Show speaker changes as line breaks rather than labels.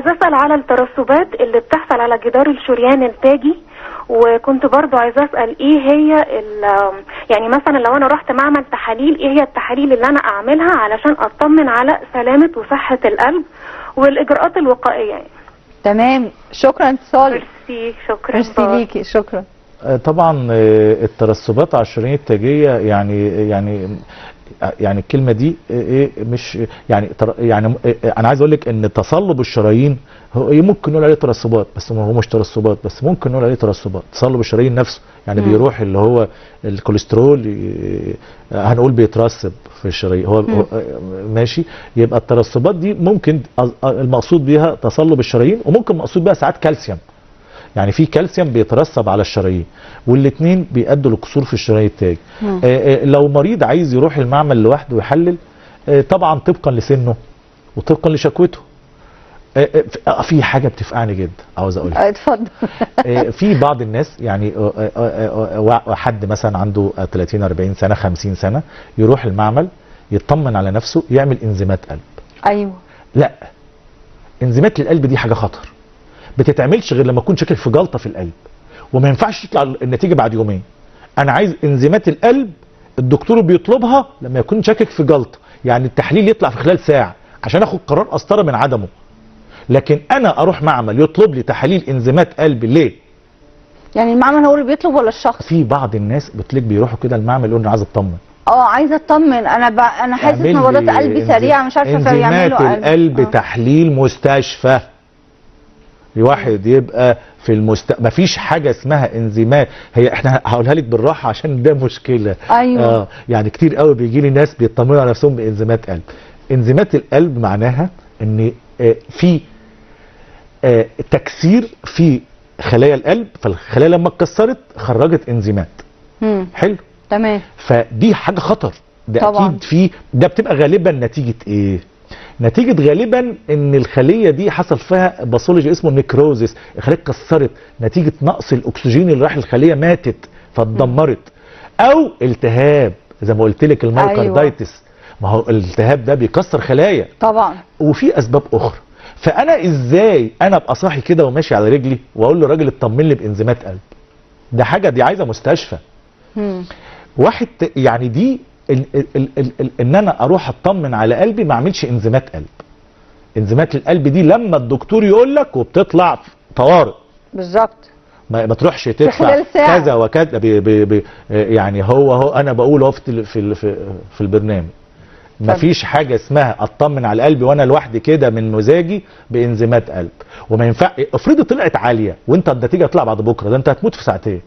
عايزه اسال على الترسبات اللي بتحصل على جدار الشريان التاجي، وكنت برضو عايزه اسال ايه هي يعني مثلا لو انا رحت معمل تحاليل، ايه هي التحاليل اللي انا اعملها علشان اطمن على سلامه وصحة القلب والاجراءات الوقائية يعني.
تمام، شكرا اتصالك.
ميرسي، شكرا.
ميرسي ليكي، شكرا.
طبعا الترسبات على الشرايين التاجيه يعني الكلمة دي ايه مش يعني يعني انا عايز اقول لك ان تصلب الشرايين هو ممكن نقول عليه ترسبات، بس هو مش ترسبات، بس ممكن نقول عليه ترسبات. تصلب الشرايين نفسه يعني بيروح اللي هو الكوليسترول هنقول بيترسب في الشرايين هو ماشي. يبقى الترسبات دي ممكن المقصود بيها تصلب الشرايين، وممكن مقصود بيها ساعات كالسيوم، يعني في كالسيوم بيترسب على الشرايين، والاثنين بيؤدوا لقصور في الشرايين التاجي. لو مريض عايز يروح المعمل لوحده ويحلل، طبعا طبقا لسنه وطبقا لشكوته. في حاجة بتفقعني جدا عاوز اقولها.
اتفضل.
في بعض الناس يعني حد مثلا عنده 30 40 سنة 50 سنة يروح المعمل يطمن على نفسه يعمل انزيمات قلب.
ايوه.
لا، انزيمات القلب دي حاجة خطر، بتتعملش غير لما تكون شكل في جلطة في القلب، وما ينفعش تطلع النتيجة بعد يومين. انا عايز انزيمات القلب الدكتور بيطلبها لما يكون شاكك في جلطة، يعني التحليل يطلع في خلال ساعة عشان اخد قرار قسطره من عدمه. لكن انا اروح معمل يطلب لي تحاليل انزيمات قلب ليه؟
يعني المعمل هو اللي بيطلب ولا الشخص؟
في بعض الناس بتلاقي بيروحوا كده المعمل يقول انا عايز اطمن.
عايزه اطمن، انا حاسس ان نبضات قلبي سريعة مش عارفه،
فيعملوا انزيمات القلب تحليل مستشفى. الواحد يبقى في مفيش حاجة اسمها انزيمات. هي احنا هقولها لك بالراحة عشان ده مشكلة.
ايوه.
يعني كتير قوي بيجي لي ناس بيطمنوا على نفسهم بانزيمات قلب. انزيمات القلب معناها ان في تكسير في خلايا القلب، فالخلايا لما اتكسرت خرجت انزيمات. حلو،
تمام.
فدي حاجة خطر ده
طبعا.
اكيد في ده بتبقى غالبا نتيجة ايه؟ نتيجة غالبا ان الخلية دي حصل فيها pathology اسمه necrosis، الخلية اتكسرت نتيجة نقص الاكسجين اللي راح الخلية ماتت فاتدمرت، او التهاب زي ما قلت لك ال myocarditis. أيوة. ما هو الالتهاب ده بيكسر خلايا
طبعا،
وفي اسباب اخرى. فانا ازاي انا ابقى صاحي كده وماشي على رجلي واقول للراجل اطمن لي بانزيمات قلب؟ ده حاجة دي عايزة مستشفى. واحد يعني دي ال ال ال ال ان انا اروح اطمن على قلبي ما اعملش انزيمات قلب. انزيمات القلب دي لما الدكتور يقول لك وبتطلع طوارئ
بالظبط،
ما تروحش تدفع كذا وكذا بي بي بي يعني هو انا بقول اهو في في في البرنامج مفيش حاجة اسمها اطمن على قلبي وانا لوحدي كده من مزاجي بانزيمات قلب. وما ينفع افرضي طلعت عالية وانت النتيجة تطلع بعد بكره، ده انت هتموت في ساعتين.